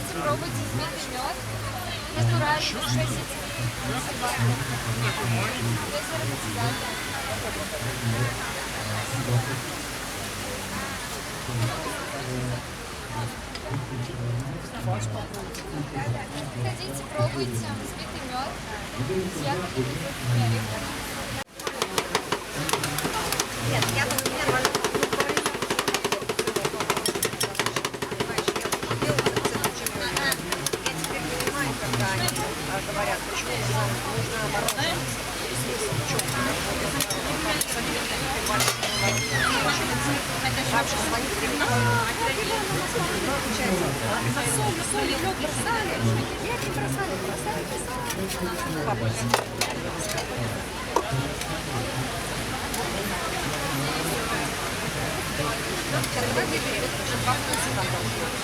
Приходите, пробуйте взбитый мед. Натуральный, без красителей, без ароматизатора. Приходите, пробуйте взбитый мед с ягодами, фруктами, орехами. Нет, я, например, я теперь понимаю, когда они говорят, почему нужно мороженое. Смысл в чем? Бабушка звонит, получается, соль, лед бросали, нет, не бросали, бросали, бросали. Сейчас давай выберем, уже два вкуса там должно быть.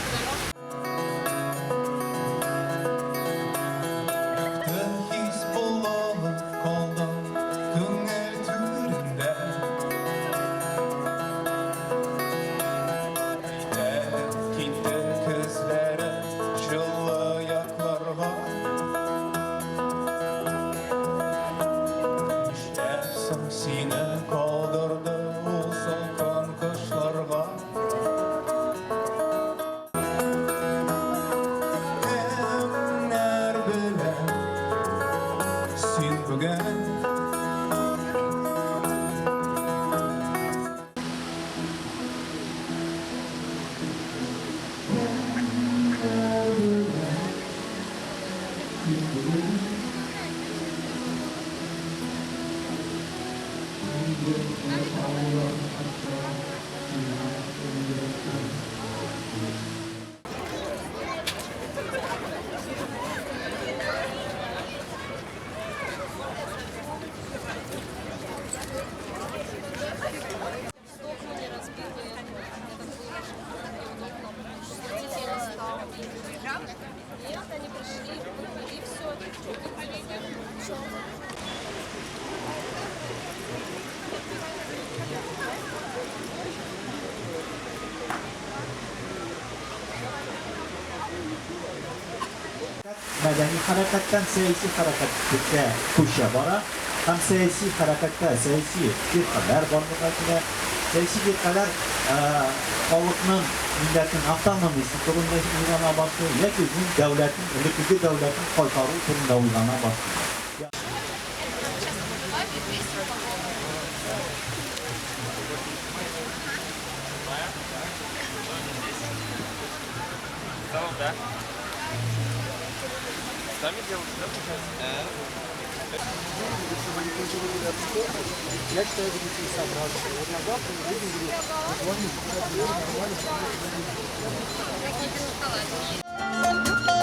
Нет, они пришли, купили все, все. Мәдәни хәрәкәттән сәяси хәрәкәткә күчә бара һәм сәяси хәрәкәттә сәяси фиркаләр барлыкка килә. Сәяси фиркаләр халыкның, милләтнең автономиясе турында уйлана башлый яки үзенең дәүләтен, элеккеге дәүләтен кайтару турында уйлана башлый. Да? Сами делаете, да, получается? Я считаю, это нецелесообразно. Вот на завтра мы будем говорить, Какие-то шоколадки.